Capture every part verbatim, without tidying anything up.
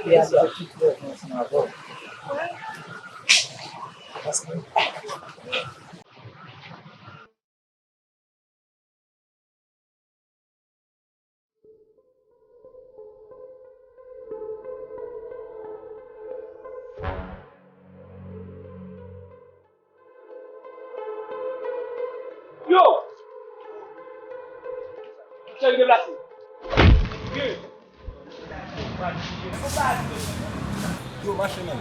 Realize tout rèv mwen ansanm avè w. Paske Yo! Cheri deplase. Yo! Yo, mache, man.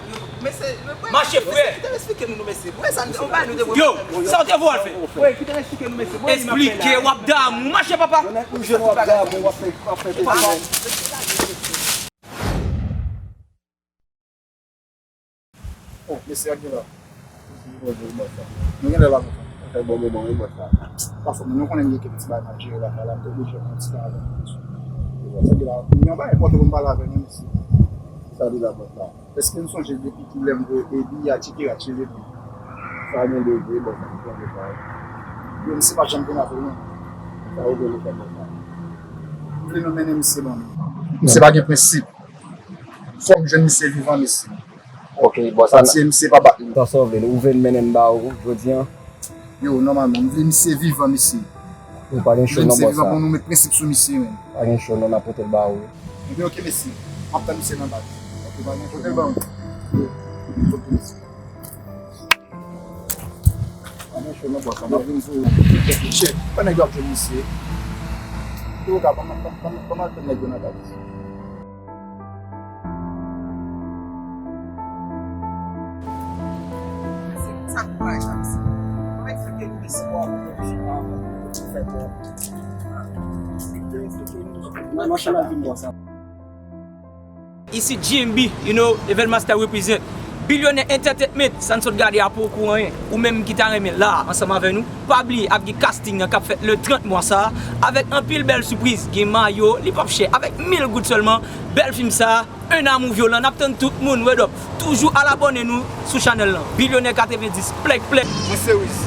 Mache, frè. Yo, sa w te vou al fè? Esplike, w ap damou. Mache, papa. Oh, mesye, ak gen la. Nou gen lè la, nou fè bon moman, wi, bòs la. Pafwa, nou konnen m gen kèk ti bagay m ap jere lakay la, m te oblije pran ti tan avè nou. Sa gen la, m gen yon bagay enpòtan pou m pale avè nou, mesye. Sa di la, bòs la. Èske n sonje depi ki lè m voye Ebi a tcheke a tcheke? Sa gen de vre, bòs la, m konn sa. Yo, misye pa janm konn avè nou. Sa ou vle nou fè, bòs la? M vle nou mennen misye ban nou. Misye pa gen prensip. Fòk m jwenn misye vivan, mesye. Ok, bòs. Sa tiye misye pa bat li. Sa w vle, ou vle n mennen m ba ou jodi a? Yo, nòmalman, m vle misye vivan, mesye. Ou pa gen cho non, bòs. Misye vivan pou nou met prensip sou misye, menm. Pa gen cho non, n ap pote l ba ou. Ebyen, ok, mesye. M ap tann misye nan baz. Ok, pa gen cho. Pote l ban m. Yo, pote misye. Pa gen cho non, bòs, m ap vin sou ou. Chèf, pa nèg yo ap jwenn misye. Yo, ka, pa m, pa m, pa m, pa m al tann nèg yo nan baz. Sa k pa e sa, mesye. Mwen eksplike nou, mesye, pou ap fè pou fè pou. Mwen, machin la vin bò sa. Isi G M B, you know, Evel Master represent. Billionaire Entertainment, sa n sot gade a poko anyen. Ou menm ki ta renmen la, ansanm avè nou, pa bliye ap gen casting nan k ap fèt le trant mwa sa a, avèk anpil bèl sipriz. Gen mayo, li p ap chè, avèk mil goud sèlman. Bèl fim sa a, Un Amour Violent, n ap tann tout moun, Red Up. Toujou al abòne nou sou chanèl lan. Billionaire katrevenndis, plèk, plèk. Mwen se Wiz.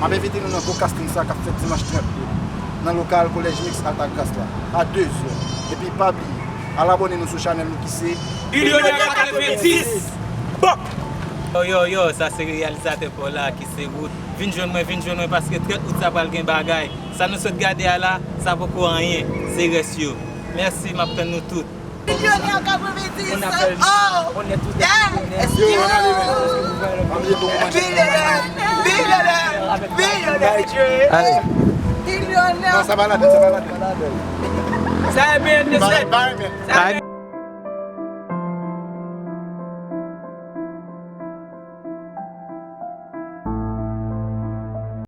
M ap envite nou nan gwo casting sa k ap fèt dimanch trant me nan lokal Collège Mixte Altagrace la, a de zè. Epi pa bliye, al abòne nou sou chanèl nou ki se Billionaire katrevenndis. Bòk! Yo, yo, yo, sa se reyalizatè pa w la ki se Wood. Vin jwenn mwen, vin jwenn mwen, paske trant out sa pral gen bagay. Sa nou sot gade a la, sa poko anyen. Se rès yo. Mèsi, m ap tann nou tout. Billionaire katrevenndis. Oh! Yeah! Excuse. Billionaire! Billionaire! Billionaire! Billionaire! Non, sa pa ladan, sa pa ladan. Sa e byen de sèt. Sa e byen.